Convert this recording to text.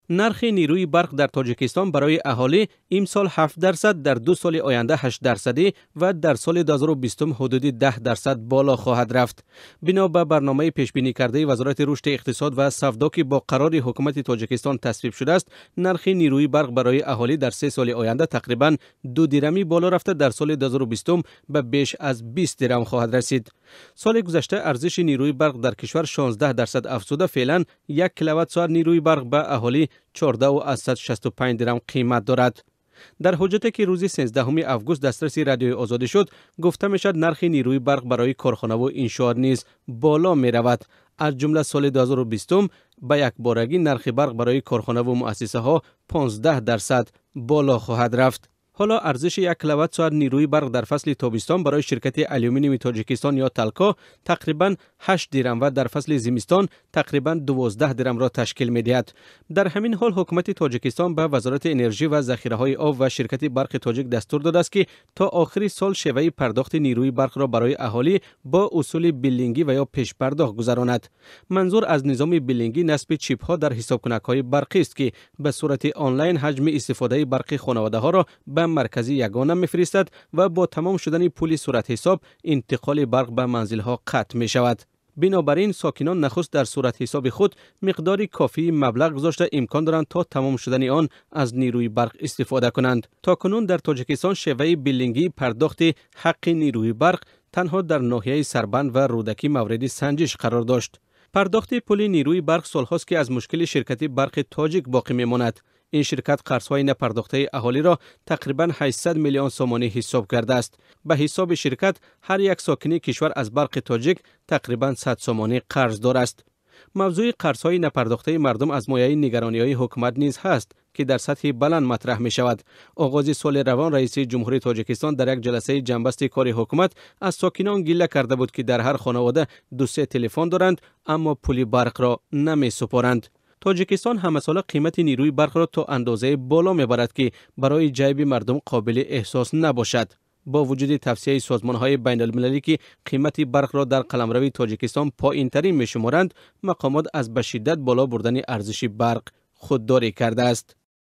Нархи нерӯи барқ дар Тоҷикистон барои аҳолӣ имсол 7%, дар 2 соли оянда 8% ва дар соли 2020 ҳудуди 10% боло хоҳад рафт. Бино ба барномаи пешбинӣ кардаи Вазорати рушди иқтисод ва савдо, ки бо қарори ҳукумати Тоҷикистон тасвиб шудааст, нархи нерӯи барқ барои аҳолӣ дар 3 соли оянда тақрибан 2 дирамӣ боло рафта, дар соли 2020 ба беш аз 20 дирам хоҳад расид. Соли гузашта арзиши нерӯи барқ дар кишвар 16% афзуда, феълан 1 киловатт соат нерӯи барқ ба аҳолӣ 14,65 дирам қимат дорад. Дар ҳуҷҷате, ки рӯзи 13 август дастраси Радиои Озодӣ шуд, гуфта мешавад, нархи нерӯи барқ барои корхонаву иншоот низ боло меравад. Аз ҷумла соли 2020 ба якборагӣ нархи барқ барои корхонаву муассисаҳо 15% боло хоҳад рафт. Ҳоло арзиши 1 киловатт соат нерӯи барқ дар фасли тобистон барои ширкати алюминиуми Тоҷикистон ё Талко тақрибан 8 дирам ва дар фасли зимистон тақрибан 12 дирамро ташкил медиҳад. Дар ҳамин ҳол ҳукумати Тоҷикистон ба Вазорати энержӣ ва захираҳои об ва ширкати барқи Тоҷик дастур додааст, ки то охири сол шеваи пардохти нерӯи барқро барои аҳолӣ бо усули биллингӣ ва ё пешпардохт гузаронад. Манзур аз низоми биллингӣ насби чипҳо дар ҳисобкунакҳои барқист, ки ба сурати онлайн ҳаҷми истифодаи барқи хонаводаҳоро ба маркази ягона мефиристад ва бо тамом шудани пули суратҳисоб интиқоли барқ ба манзилҳо қатъ мешавад. Бинобар ин сокинон нахуст дар суратҳисоби худ миқдори кофии маблағ гузошта имкон доранд то тамом шудани он аз нерӯи барқ истифода кунанд. То кунун дар Тоҷикистон шеваи биллингии пардохти ҳаққи нерӯи барқ танҳо дар ноҳияи Сарбанд ва Рӯдакӣ мавриди санҷиш қарор дошт. Пардохти пули нерӯи барқ солҳост, ки аз мушкили ширкати барқи Тоҷик боқӣ мемонад. Ин ширкат қарзҳои напардохтаи аҳолиро тақрибан 800 миллион сомонӣ ҳисоб кардааст. Ба ҳисоби ширкат ҳар як сокини кишвар аз барқи Тоҷик тақрибан 100 сомонӣ қарздор аст. Мавзӯи қарзҳои напардохтаи мардум аз мояи нигарониҳои ҳукумат низ ҳаст, ки дар сатҳи баланд матраҳ мешавад. Оғози соли равон раиси Ҷумҳурии Тоҷикистон дар як ҷаласаи ҷамъбасти кори ҳукумат аз сокинон гила карда буд, ки дар ҳар хонавода 2-3 телефон доранд, аммо пули барқро намесупоранд. Тоҷикистон ҳамасола қимати нерӯи барқро то андозае боло мебарад, ки барои ҷайби мардум қобили эҳсос набошад. Бо вуҷуди тавсияи созмонҳои байналмилалӣ, ки қимати барқро дар қаламрави Тоҷикистон поинтарин мешуморанд, мақомот аз ба шиддат боло бурдани арзиши барқ худдорӣ кардааст.